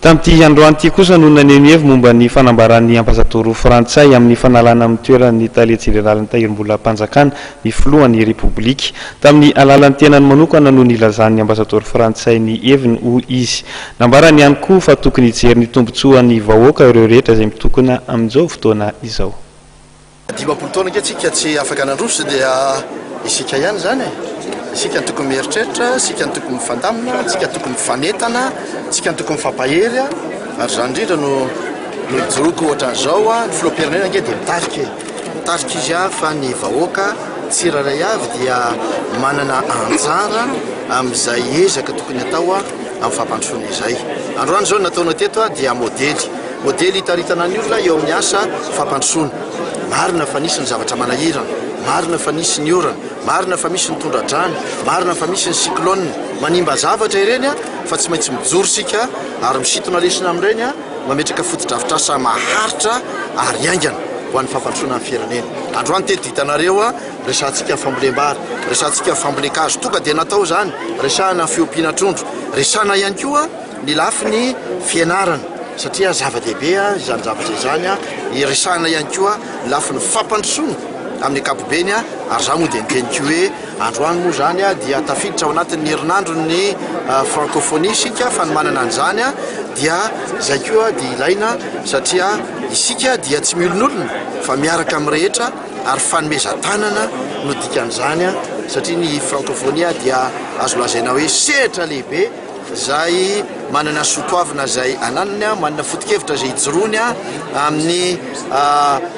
Tamin'ity androany ity kosa no naneho ny heviny momba ny fanambaran'ny ambasadaoro frantsay amin'ny fanalana amin'ny toeran'ny tale jeneralin'ny tahirim-bolam-panjakana ny filohan'ny Repoblika. Tamin'ny alalan'ny tenany manokana no nilazan'ny ambasadaoro frantsay ny heviny, hoy izy. Nambarany ihany koa fa tokony hijery ny tombontsoan'ny vahoaka ireo rehetra izay mitokona amin'izao fotoana izao. 50 taona ange tsika tsy afaka nandroso dia isika ihany izany e! Isika no tokony mieritreritra, isika no tokony mifandamina, isika tokony mifanentana, isika no tokony mifampahery ary izany indrindra no no ijoroako ohatran'izao a! Ny filoham-pirenena ange dia mitarika e! Mitarika izy a fa ny vahoaka tsirairay avy dia manana anjara amin'izay ezaka tokony atao amin'ny fampandrosoana izay. Androany izao ny nataonao teto dia modely. Modely hitaritana ny olona eo amin'ny asa fampandrosoana. Marina fa nisy ny zavatra manahirana, marina fa nisy ny orana, marina fa misy ny tondra-drano, marina fa misy ny cyclone. Manimba zavatra ireny fa tsy maintsy mijoro isika ary misintona lesona amin'ireny, mametraka fotodrafitrasa maharitra ary haingana ho an'ny fampandrosoana ny firenena. Androany teto hitanareo, resahantsika ny fambolem-bary, resahantsika ny fambolen-kazo, tonga dia natao izany, resahana ny fiompiana trondro, resahana ihany koa ny lafiny fianarana satria zava-dehibe izany zavatra izany, iresahana ihany koa ny lafiny fampandrosoana amin'ny ankapobeny ary izaho moa dia niteny koa hoe androany moa izany dia tafiditra ao anatin'ny herinandron'ny francophonie isika, fanomanana an'izany dia izay koa dia ilaina satria isika dia tsy miolonolona fa miaraka amin'ny rehetra ary fanomezan-tanana no dikan'izany satria ny francophonie dia azo lazaina hoe sehatra lehibe izay manana soatoavina izay ananany, manana foto-kevitra izay ijoroany amin'ny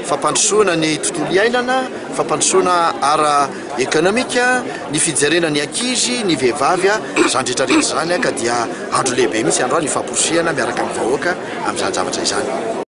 fampandrosoana ny tontolo iainana, fampandrosoana ara-ekonomika, ny fijerena ny ankizy, ny vehivavy, izany rehetra rehetra izany ka dia andro lehibe mihitsy androany ifamporisihana miaraka amin'ny vahoaka amin'izany zavatra izany.